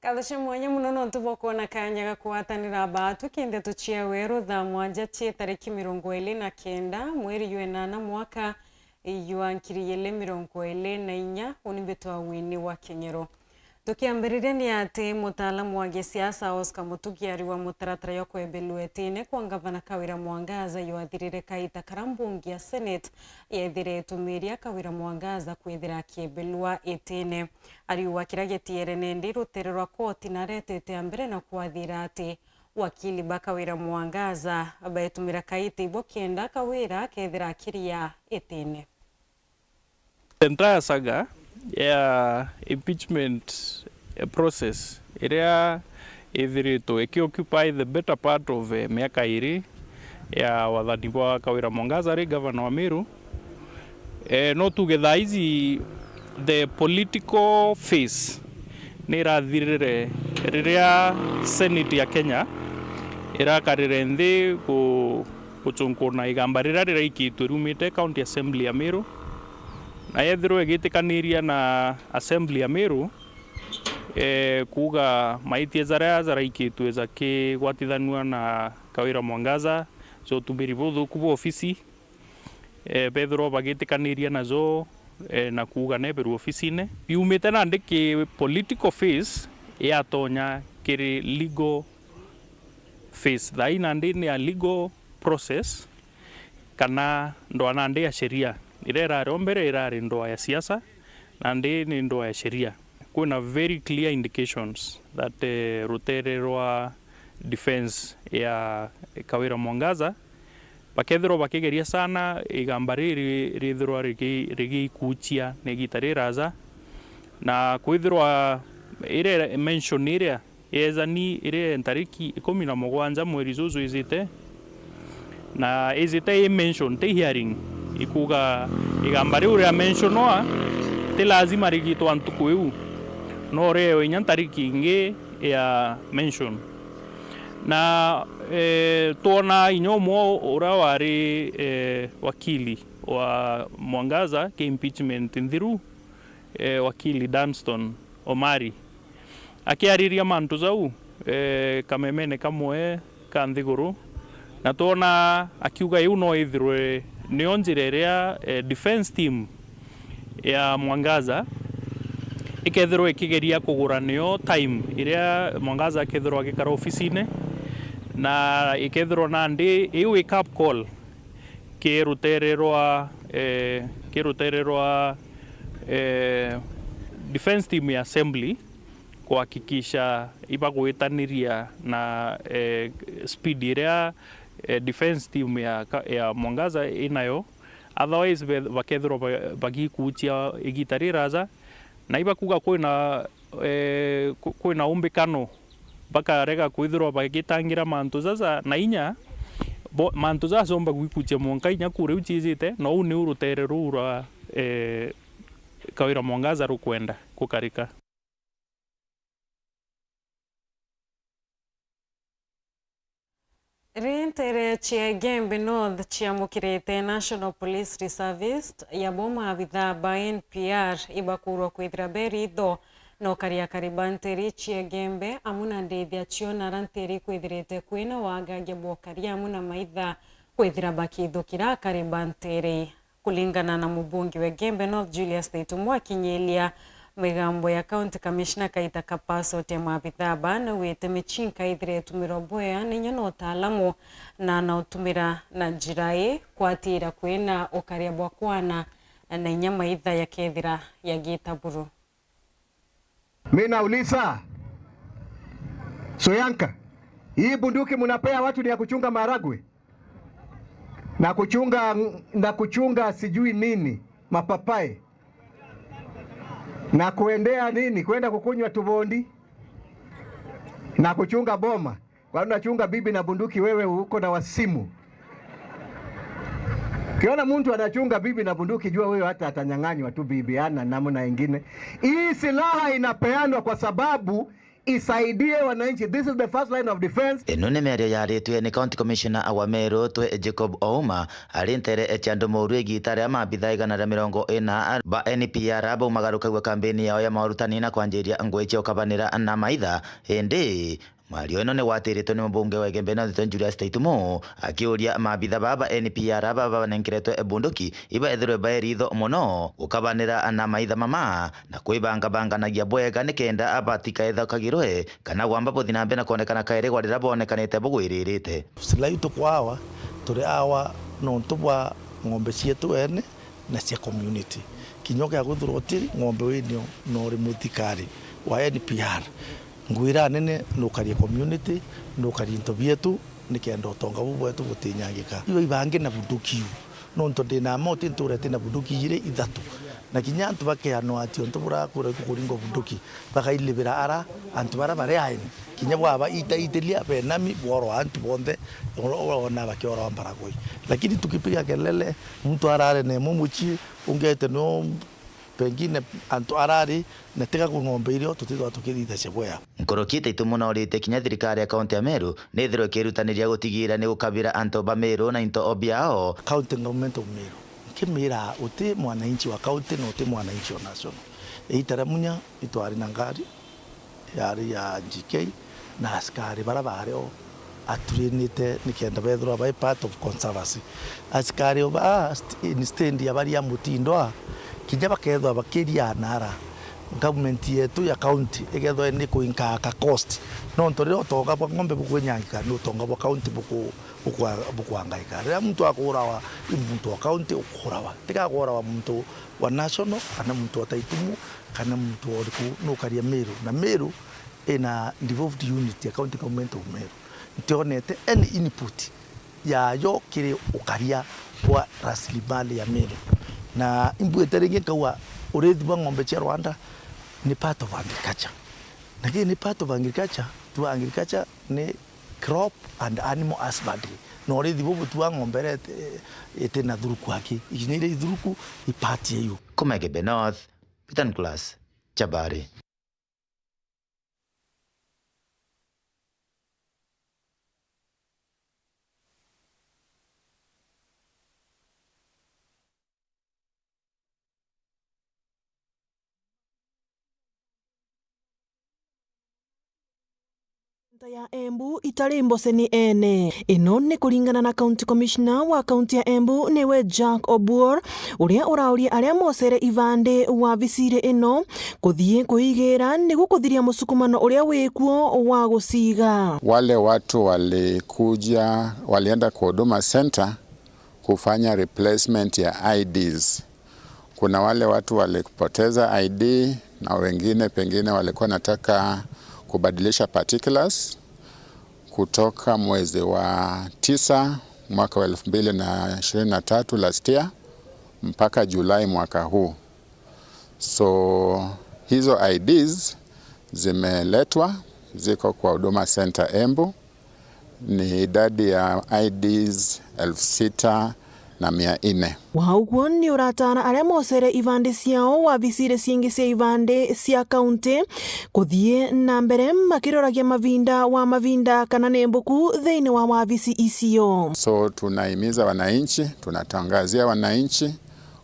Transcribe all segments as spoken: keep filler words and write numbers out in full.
Nkatho cia mwanya mono nontu bwa kwona kanya ga kugwatanira baatu ki ndeto cia weru thaa mwanja cia tariki mirongo iri na kenda mweri jwa enana mwaka jwa nkiri ijiri mirongo iri na inya. Uni mbitwa Winnie wa Kinyero. Tukiambiriria ni ati mutaalamu wa gisiasa Oscar Mutugi ariwa mutaratara jwa kwebelua itine kwa ngavana Kawira Mwangaza jwathirire kaita kara mbunge ya Senate yethire itumiria Kawira Mwangaza kwithira akiebelua itine. Ariuga kiria gitiere nindi rutere rwa koti na aretete a mbere na kwathira ati wakili ba Kawira Mwangaza betumira kaiti ibo kenda Kawira akethira akiria itine. The entire saga ya impeachment, eh, process iria ithiritwe iki occupy the better part of, eh, miaka iri ya wathani bwa Kawira Mwangaza ari governor wa Meru. Eh, no tuge thaa ici the political phase ni irathirire riria Senate ya Kenya irakarire nthi ku-, guchunkuna igamba riria riraikitwe riumite County Assembly ya Meru, na yethirwa igitikaniria na Assembly ya Meru, eh, kuuga maitia jaria jaraikitwe jakigwatithanua na Kawira Mwangaza, ja utumiri buthuku bwa ofisi, eh, bethirwa bagitikaniria najo, eh, na kuuga neberwe ofisine. Biumite nandi ki political phase yatonya kiri legal phase. Thaa ii nandi ni a legal process, kana ndwaa nandi ya sheria. Iria irari o mbere irari ndwaa ya siasa, nandi ni ndwaa ya sheria. Kwina very clear indications that, eh, rutere rwa defense ya Kawira Mwangaza bakethirwa bakigeria sana igamba riri rithirwa rigi-, rigikuchia na igita riraja, na kwithirwa iria mention iria yejani iri ntariki ikumi na mugwanja mweri juju ijite, na ijite i mention, ti hearing, ikuuga igamba riu ria mentionwa ti lazima rigitwa ntuku iu, no riewe inya ntariki ingi ya mention. Na, eh, twona inya umwe uria wari, eh, wakili wa Mwangaza ki impeachment nthiru, eh, wakili Dunstan Omari, akiariria mantu jau, eh, kamemene kamwe ka nthiguru, na twona akiuga iu no ithirwe niyo njira iria, eh, defense team ya Mwangaza ikethirwa ikigeria kugura niyo time iria Mwangaza akethirwa agikara ofisine, na ikethirwa nandi i wake up call ki rutere rwa, eh, ki rutere rwa, eh, defense team ya assembly kuhakikisha ibagwitaniria na, eh, speed iria, eh, defense team ya ka-, ya Mwangaza inayo. Otherwise, be-, bakethirwa ba-, bagikuchia igita riraja, na ibakuga kwina, eh, ku-, kwina umbikano bakarega kwithirwa bagitangira mantu jaja na inya, bo-, mantu jaja jomba gwikuchia mwanka inya kura iu ciijite, na uu niu rutere ruu rwa, eh, Kawira Mwangaza rukwenda gukarika. Ri ntere cia Igembe North ciamukirite National Police Reservist yabo maabithaa ba N P R ibakurwa kwithira beri itho na ukaria kariba nteri cia Igembe amu na ndithia cio nara nteri kwithirite kwina wagagia bwa ukaria amu na maitha kwithira bakithukira kariba nteri. Kulingana na mubunge wa Igembe North Julius Taitu Mwakinyilia, migambo ya County Commissioner Kaita Kapasot ya maabithaa baa nauite michinka ithire itumirwa bwea na inya na utaalamu na anautumira na njira ii kwatira kwina ukaria bwa kwana na inya maitha yakethira yagita buru. Mi nauliza, Soyanka, hii bunduki mnapea watu ni ya kuchunga maharagwe? Na kuchunga, na kuchunga sijui nini, mapapai? Na kuendea nini? Kwenda kukunywa tubondi? Na kuchunga boma? Kwani unachunga bibi na bunduki, wewe uko na wasimu? Ukiona mtu anachunga bibi na bunduki, jua huyo hata atanyang'anywa tu bibi, hana namna ingine. Hii silaha inapeanwa kwa sababu Isaidie wananchi. This is the first line of defense. Ino ni miario yaritwe ni County Commissioner wa Meru twe Jacob Ouma, ari ntere cia Ndumuru igita ria maabitha igana ria mirongo ina ba N P R baumagarukagua kambeni yao ya maurutani na kwanjiria ngui cia ukabanira na maitha. Indi mwario ino ni gwatiritwe ni mubunge wa Igembe North Julius Taitumu, akiuria maabitha baba N P R baba banenkeretwe bunduki ibaethirwe baeritho mono gukabanira na maitha mama na kwibangabanganagia bwega nikenda batikaethokagirwe kana gwamba buthi na mbere na kwonekana kairi gwa riria bwonekanite bugwiririte. Silai tukwawa, turi awa nontu bwa ng'ombe cietu ene na cia community. Kinya ukia kwithirwa utiri ng'ombe winio na uri muthikari wa N P R, ngwira nene nukarie community, nukarie into bietu, nikenda utonga bu bwetu butinyangika. Iba ibangi na bunduki iu. Nontu ndina moti ntura tina bunduki ijiri ithatu. Na kinya antu bakeanwa ati untu burakwira ikukuringwa bunduki, bakailibira ara antu bara bari aeni. Kinya bwaba itaitiria benami bworo antu bonthe, oro-, orona bakiorwa mbaragoi. Lakini tukipiga kelele, muntu arare na imwe mucii, ungete no pengine antu arari na tiga ku ng'ombe irio tutithwa tukithithacia bwea. Nkuruki Taitumu nauritie kinya thirikari ya kaunti ya Meru nithirwe ikirutaniria gutigira ni gukabira antu ba Meru na into o biao. County Government of Meru, nkimira uti mwananchi wa county na uti mwananchi wa national. Iita ria munya itwari na ngari yari ya G K na askari bara bari o aturinite nikenda bethirwa bai part of conservancy. Askari o baa st-, instead ya baria mutindo a, kinya bakethwa bakiria nara, government yetu ya county ikethwa ni kuinkaa ka cost. Nontu riria utonga bwa ng'ombe bukwinyangika, ni utonga bwa county buku-, bukwa-, bukwangaika. Riria muntu akurawa, i muntu wa county ukurawa. Tiga kurawa muntu wa national, kana muntu wa Taitumu, kana muntu wa uriku, nukaria Meru. Na Meru ina devolved unit ya County Government of Meru. Ntionete any input yayo kiri ukaria bwa rasilimali ya Meru. Na imbuite ringi nkauga, urithi bwa ng'ombe cia Rwanda ni part of agriculture. Na kii ni part of agriculture, tu agriculture ni crop and animal husbandry. Na urithi bubu tu wa ng'ombe iria iti-, iti na thuruku aki. Ici ni iria ithuruku i part ya iu. Kuma Igembe North, Peter Nicholas Chabari. Nta ya Embu itari mboceni ene. Ino ni kuringana na County Commissioner wa kaunti ya Embu, niwe Jack Obuor, uria urauria aria mocere ivandi wabiciri ino kuthii kuigira niguo kuthiria musukumano uria wikuo wa guciga. Wale watu walikuja, walienda kwa Huduma Center kufanya replacement ya I Ds. Kuna wale watu walipoteza I D na wengine pengine walikuwa wanataka kubadilisha particulars. Kutoka mwezi wa tisa mwaka wa elfu mbili na ishirini na tatu, last year, mpaka Julai mwaka huu. So, hizo I Ds zimeletwa, ziko kwa Huduma Center Embu. Ni idadi ya I Ds elfu sita na mia nne. Wa uguo ni urataara aria mocere ivandi ciao wabiciri ciingi cia ivandi cia kaunti kuthii na mbere makiroragia mavinda wa mavinda kana ni mbuku thiini wa wabici icio. So tunahimiza wananchi, tunatangazia wananchi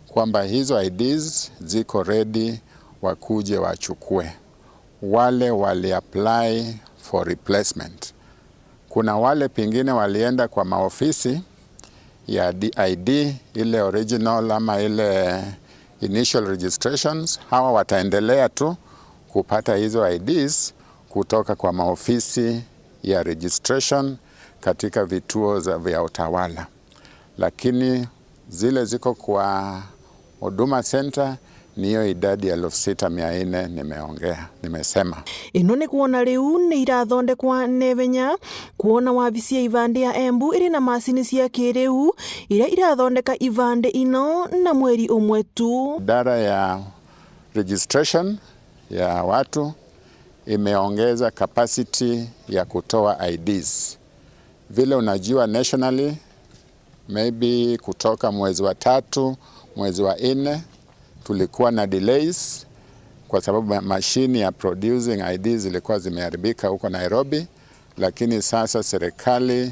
kwamba hizo I Ds ziko ready, wakuje wachukue. Wale wali apply for replacement. Kuna wale pengine walienda kwa maofisi ya D I D, ile original ama ile initial registrations. Hawa wataendelea tu kupata hizo I Ds kutoka kwa maofisi ya registration katika vituo za, vya utawala. Lakini zile ziko kwa Huduma Center ni hiyo idadi ya elfu sita mia nne nimeongea, nimesema. Ino ni kwona riu ni irathondekwa na ivenya, kwona wabici ya ivandi ya Embu iri na macini cia kiriu iria irathondeka ivandi ino na mweri umwe tu. Idara ya registration ya watu imeongeza capacity ya kutoa I Ds. Vile unajua, nationally, maybe kutoka mwezi wa tatu, mwezi wa nne, tulikuwa na delays, kwa sababu ma-, mashini ya producing I D zilikuwa zimeharibika huko Nairobi, lakini sasa serikali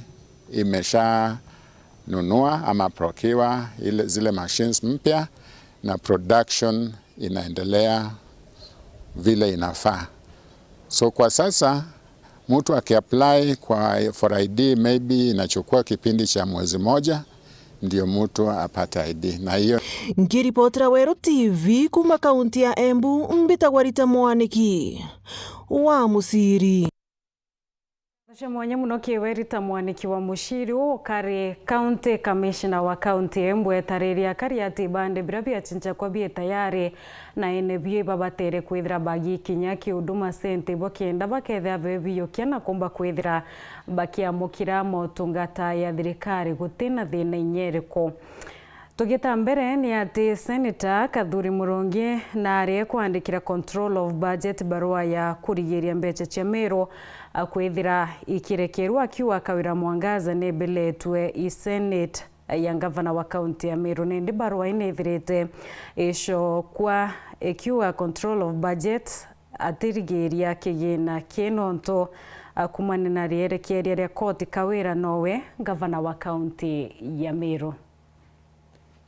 imeshanunua ama procure ile, zile machines mpya, na production inaendelea vile inafaa. So kwa sasa mtu akiapply kwa, for I D maybe inachukua kipindi cha mwezi moja ndio mtu apate I D. Na hiyo Nkiripotera Weru T V kuma kaunti ya Embu, mbitagwa Rita Mwaniki wa Muciri. Cia mwanya muno kiwe Rita Mwaniki wa Muciri, ukari County Commissioner wa County Embu, etariria akari ati ibande biria biacinchakwa bie tayari, na ene bio ibabatere kwithira bagikinya ki Huduma Centre ibo kenda bakethira bebiukia na kumba kwithira bakiamukira motungata ya thirikari gutina thina inya iriku. Tugita mbere, ni ati Senator Kathuri Murungi nari ekwandikira Control of Budget barua ya kurigiria mbeca cia Meru, a, kwithira ikirekerwa, akiuga Kawira Mwangaza nebiletwe i Senate ya ngavana wa kaunti ya Meru. Nindi barua inethirite icokwa ikiuga Control of Budget atirigiria kigina ki nontu, a, kumania na rierekeria ria koti, Kawira nowe ngavana wa kaunti ya Meru.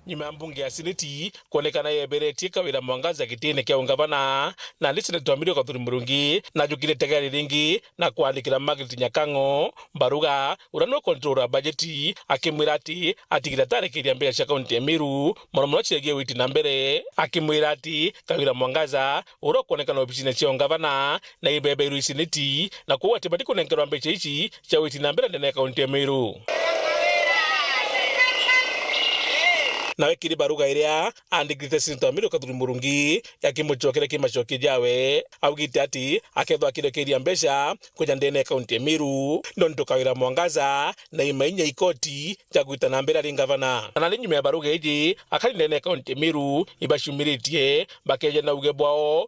Nyuma ya mbunge ya Seneti kwonekana yeberetie Kawira Mwangaza gitine kia ungavana, nandi Seneta wa Meru Kathuri Murungi najukire itegere ringi na kwandikira Margaret Nyakang'o baruga, uria no controller bajeti, akimwira ati atigire atarekeria mbeca cia kaunti ya Meru, mono mono ciegie witi na mbere, akimwira ati Kawira Mwangaza uria ukwonekana obicine cia ungavana na ibebeirwe i Seneti, na kwou ati bati kunenkerwa mbeca ici cia witi na mbere ndene ya kaunti ya Meru. Nawe kiri baruga iria andikirite Seneta wa Meru Kathuri Murungi, akimucokera ki macokio jawe, augite ati akethwa akirekeria mbeca kuja ndene ya kaunti ya Meru, nontu Kawira Mwangaza na imainya ikoti ja gwita na mbere ari ngavana. Na ni nyuma ya baruga iji, akari ndene ya kaunti ya Meru ibacumiritie bakeja na uge bwao,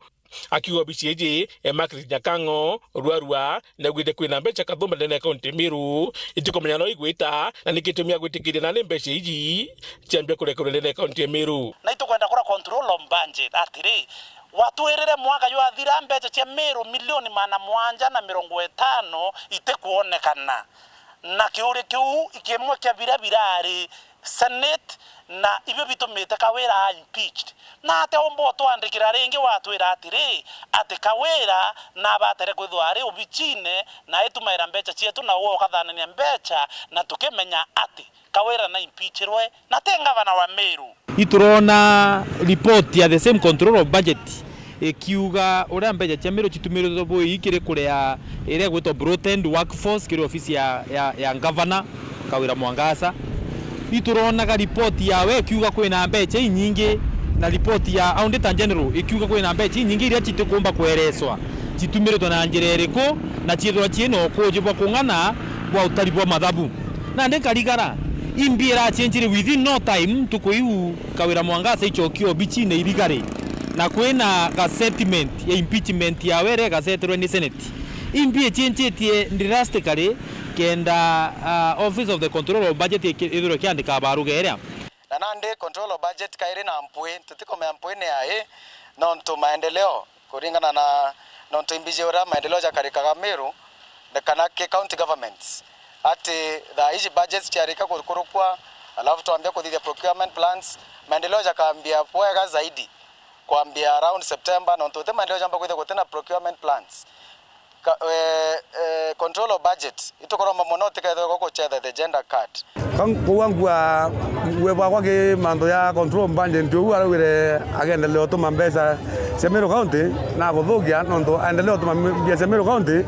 akiuga obici iji e Margaret Nyakang'o ruarua naugite kwina mbeca kathumba ndene ya kaunti ya Meru itikumenya no igwita, na ni gitumi agwitikiria nani mbeca iji ciambia kurekerwa ndene ya kaunti ya Meru. Na itukwenda kura control of budget atiri, watwirire mwaka jwathira mbeca cia Meru milioni magana mugwanja na mirongo itano itikwonekana. Na kiuria kiu kimwe kia biria birari Senate, na ibio bitumite Kawira a impeached. Na atia umba utwandikira ringi watwira atiri, ati Kawira nabatere kwithwa ari obicine na itumaira mbeca cietu, na uwe ukathanania mbeca, na tukimenya ati Kawira na impeachirwe na ti ngavana wa Meru. Iturona report ya the same control of budget ikiuga uria mbeca cia Meru citumiritwe bui kiri kuria iria igwitwa broadened workforce kiri ofisi ya, ya, ya ngavana Kawira Mwangaza. Ituronaga report yawe ikiuga kwina mbeca inyingi, na report ya Auditor General ikiuga kwina mbeca inyingi iria citikumba kwereswa citumiritwe na njira iriku, na ciithirwa ciina ukuuji bwa kung'ana bwa utari bwa mathabu. Nandi nkarigara, imbi iracenjire within no time, ntuku iu Kawira Mwangaza icokie obicine irigari, na kwina ga settlement ya impeachment yawe iria igasetirwe ni Senate. Imbi icenjitie drastically kenda, ah, Office of the Control of Budget iki-, ithirwe ikiandika baruga iria. Na nandi control of budget kairi na mpwi, tutikumenya mpwi ni ai, nontu maendeleo kuringana na nontu imbiji uria maendeleo jakarikaga Meru, na kana ki county governments, ati thaa iji budgets ciarika kukurukwa, alafu twambia kuthithia procurement plans, maendeleo jakambia bwega zaidi kwambia around September, nontu uti maendeleo jamba kwithia gutina procurement plans. Ka-, eh, eh, control of budget, itukuromba mono utikethirwe gukuchetha the gender card. Ka-, kugua ngua, ngwe bwakwa ki mantu ya control budget, ndio uu araugire agendelea utuma mbeca cia Meru County na kuthukia, nontu aendelea utuma mbia cia Meru County,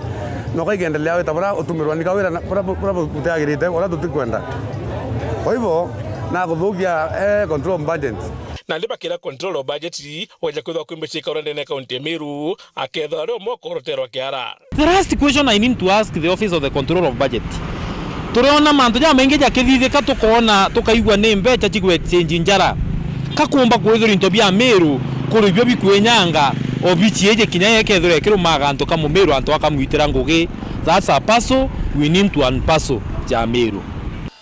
no kaikendelea wita bura utumirwa ni Kawira na bura bu-, bura bu-, butiagirite, uria tutikwenda. Kwa hivyo, na kuthukia, eh, control budget. Nandi bakira control of budget, weja kwithwa kwi mbeca ikaura ndene ya kaunti ya Meru, akethirwa ari umwe ukoroterwa kiara. The last question I need to ask the Office of the Control of Budget. Turiona mantu jamaingi jakithithika, tukoona, tukaigua ni mbeca cigwechange njara. Kakumba kwithirwa into bia Meru kuri bio bikwinyanga, obici iji kinya yekethirwa ikiruma gantu ka Mumeru antu akamwitira ngugi. That's a parcel, we need to unparcel ja Meru.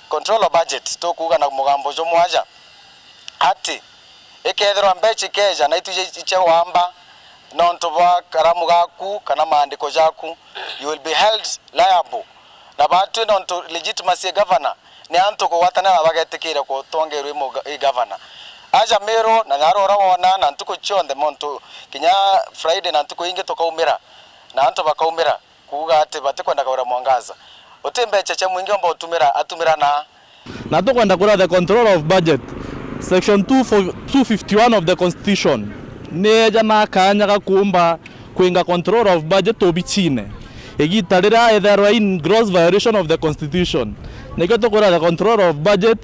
Control of budget, tukuuga na mugambo jumwe aja, ati ikethirwa mbeca ikeja na ituje iche wamba, Nontu bwa karamu gaku kana maandiko jaku, you will be held liable. Na batwi nontu legitimacy ya governor ni antu kugwatanira na bagetikira kutongerwa i muga-, i governor. Aja Meru na nyarora wona na ntuku cionthe muntu kinya Friday na ntuku ingi tukaumira na antu bakaumira kuuga ati batikwenda Kawira Mwangaza. Uti mbecha cia mwingi omba utumira, atumira na Na tukwenda kuria the control of budget. Section two fifty-one of the constitution ni eja na kanya ga kuumba kwinga control of budget obichine. Igita riria ethairwa in gross violation of the constitution. Nikio tukwira the control of budget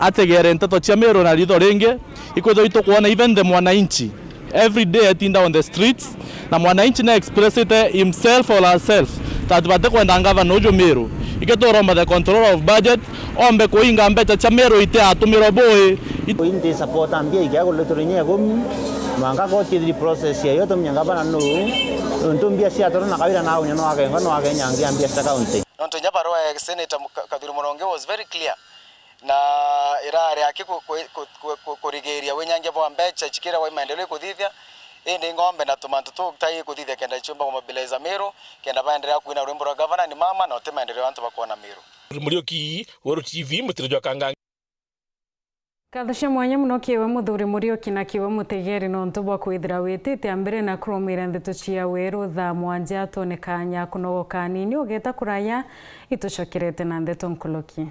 ategere nteto cia Meru na ritho ringi, ikwithirwa itukwona even the mwananchi every day atinda on the streets, na mwananchi na expressite himself or herself that batikwenda ngavana uju Meru. Ikio turomba the control of budget, ombe kuinga mbecha cia Meru itiatumirwa bui. It- Inti support mbia ikia kuletwa inya ikumi, mwanka koti ithiri process yayo, tumenye ngavana nu, nontu mbia cia toro na Kawira na aunya no akenga, no akenyangia mbia cia county. Nontu inya barua ya Senator Muka-, Kathuri Murongi was very clear. Na irari aki ku-, ku-, ku-, ku-, ku-, kurigiria winyangia bwa mbecha chikiragwa i maendeleo ikuthithia, indi ng'ombe na tumantu tuu tai ikuthithia kenda chiumba kumobiliza Meru, kenda baendelea kuina rwimbo rwa gavana ni mama na uti maendeleo antu bakwona Meru. Muriuki, Weru T V, mutiro jwa Kangangi. Ngatho cia mwanya muno kiwe muthuri Muriuki na kiwe mutegeri nontu bwa kwithira witite ambere na kurumira ndeto cia Weru thaa mwanja. Twone kanya kunogoka anini ugeta kuraya, itucokerete na ndeto nkuluki.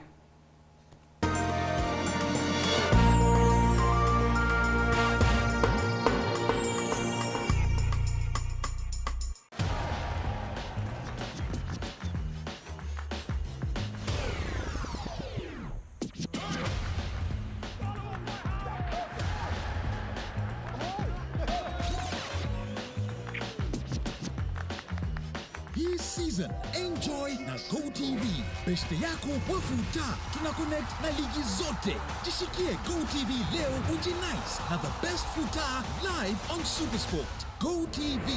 Hii season, enjoy na Go T V. Beshte yako wa futa, tuna connect na ligi zote. Jishikie Go T V leo, ujinice na the best futa live on Supersport. Go T V,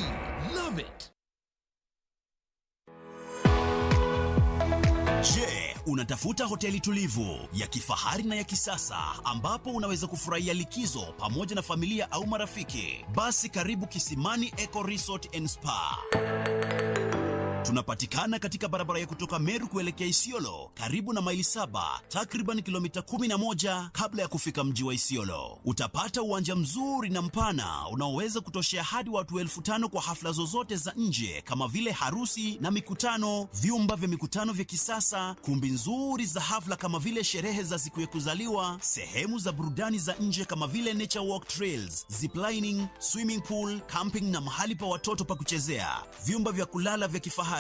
love it. Je, unatafuta hoteli tulivu, ya kifahari na ya kisasa ambapo unaweza kufurahia likizo pamoja na familia au marafiki? Basi karibu Kisimani Eco Resort and Spa. Tunapatikana katika barabara ya kutoka Meru kuelekea Isiolo, karibu na Maili Saba, takriban kilomita kumi na moja kabla ya kufika mji wa Isiolo. Utapata uwanja mzuri na mpana unaoweza kutoshea hadi watu elfu tano kwa hafla zozote za nje kama vile harusi na mikutano, vyumba vya mikutano vya kisasa, kumbi nzuri za hafla kama vile sherehe za siku ya kuzaliwa, sehemu za burudani za nje kama vile nature walk trails, ziplining, swimming pool, camping na mahali pa watoto pa kuchezea, vyumba vya kulala vya kifahari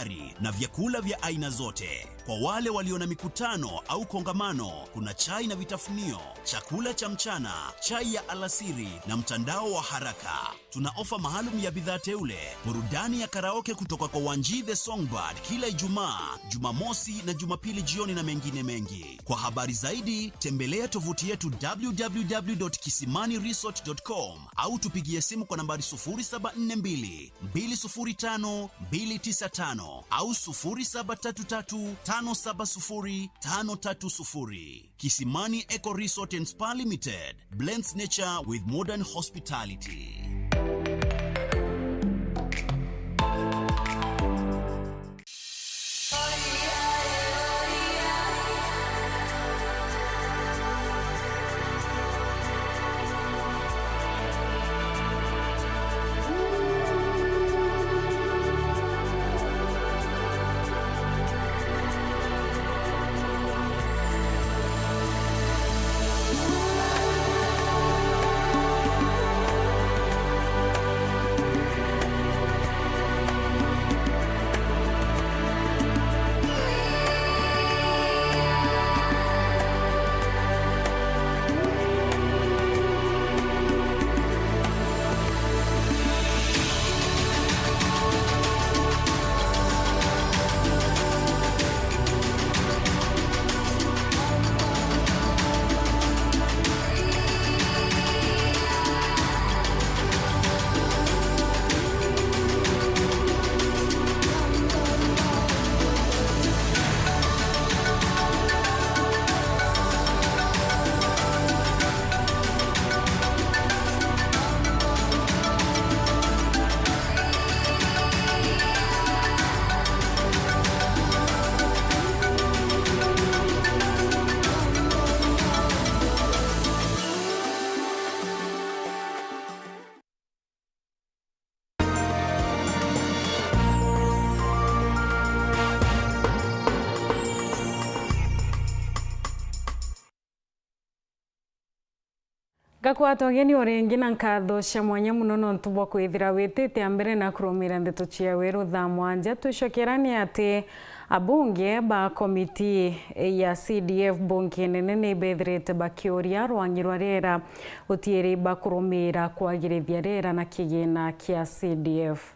na vyakula vya aina zote. Kwa wale walio na mikutano au kongamano, kuna chai na vitafunio, chakula cha mchana, chai ya alasiri na mtandao wa haraka. Tuna ofa maalum ya bidhaa teule, burudani ya karaoke kutoka kwa Wanji the Songbird kila Ijumaa, Jumamosi na Jumapili jioni na mengine mengi. Kwa habari zaidi, tembelea tovuti yetu w w w dot kisimani resort dot com au tupigie simu kwa nambari sufuri saba nne mbili, mbili sufuri tano, mbili tisa tano au sufuri saba tatu tatu, tano saba sufuri, tano tatu sufuri. Kisimani Eco Resort and Spa Limited blends nature with modern hospitality. Akwata ugeni o ringi na nkatho cia mwanya mono nontu bwa kwithira witite mbere na kurumira ndeto cia weru thaa mwanja. Twicokera ni ati abunge ba komiti ya C D F bunge nene ni bethirite bakiuria rwangi rwa riera utiiri bakurumira kwagirithia riera na kigina kia C D F.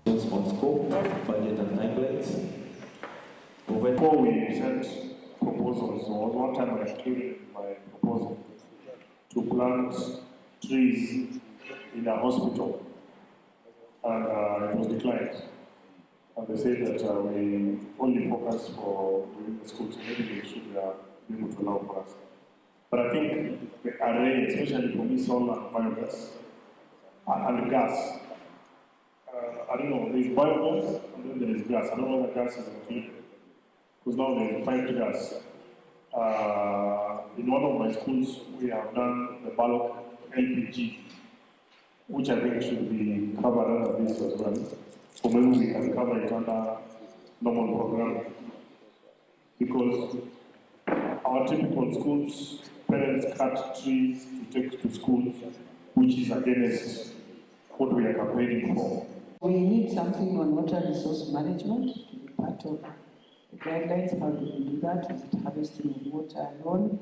On scope, budget and timelines. Before we sent proposals, there was one time I included my proposal to plant trees in a hospital, and uh, it was declined. And they said that uh, we only focus for within the schools, so maybe they should uh, be able to allow for us. But I think the array, especially for me, solar and biogas uh, and gas. Uh, I don't know, there's biogas and then there is gas. I don't know whether gas is included. Because now there's piped gas. Uh, in one of my schools, we have done the bulk L P G, which I think should be covered under this as well. So maybe we can cover it under normal program. Because our typical schools, parents cut trees to take to schools, which is against what we are campaigning for. We need something on water resource management to be part of the guidelines. How do we do that? Is it harvesting of water alone?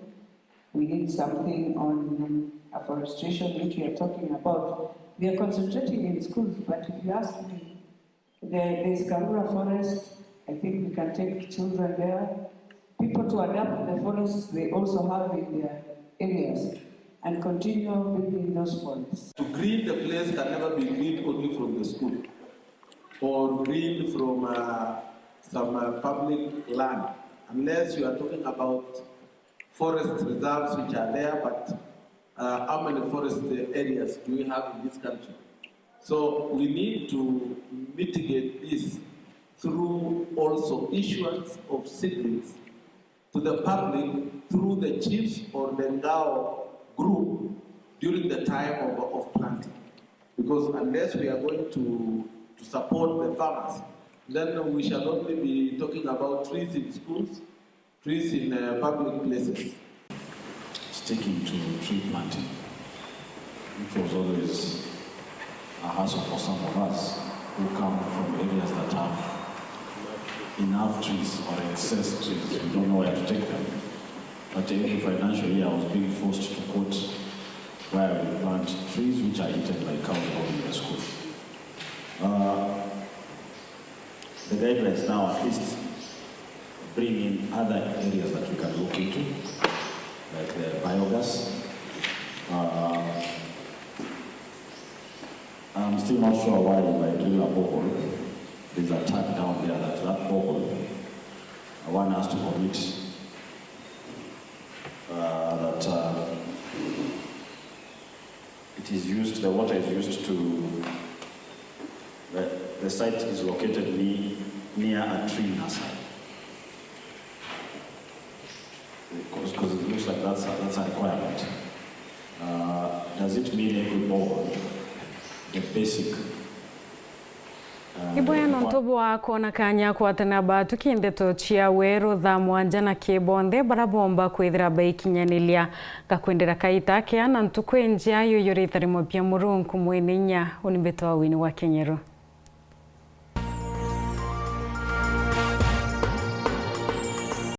We need something on afforestation, which we are talking about. We are concentrating in schools, but if you ask me, there is Karura Forest. I think we can take children there. People to adapt the forests they also have in their areas and continue building those forests. To green the place can never be green only from the school or green from uh, some uh, public land, unless you are talking about forest reserves which are there, but uh, how many forest areas do we have in this country? So we need to mitigate this through also issuance of seedlings to the public through the chiefs or the Ngao group during the time of, of planting. Because unless we are going to, to support the farmers, then we shall only be talking about trees in schools, trees in uh, public places. Sticking to tree planting, which was always a hassle for some of us who come from areas that have enough trees or excess trees. We don't know where to take them. But every financial year, I was being forced to quote where we plant trees which are eaten by cows going to school. Uh, the guidelines now at least bring in other areas that we can look into, like the biogas. Uh, I'm still not sure why, if I drill a borehole, there's a tag down there that that borehole, uh, one has to commit uh, that uh, it is used, the water is used to, the, the site is located ne-, near a tree nursery. Because, because it looks like that's a, that's a requirement. Uh, does it mean every borehole, the basic Ibwea nontu bwa kwona kanya kwatana batuki ndeto cia weru thaa mwanja na kibonthe bara bomba kwithira baikinyaniria. Ngakwendera kaita kea na ntuku injea yuyurite rimo bia Murungu mwene inya. Uni mbitwa Wini wa Kenyeru.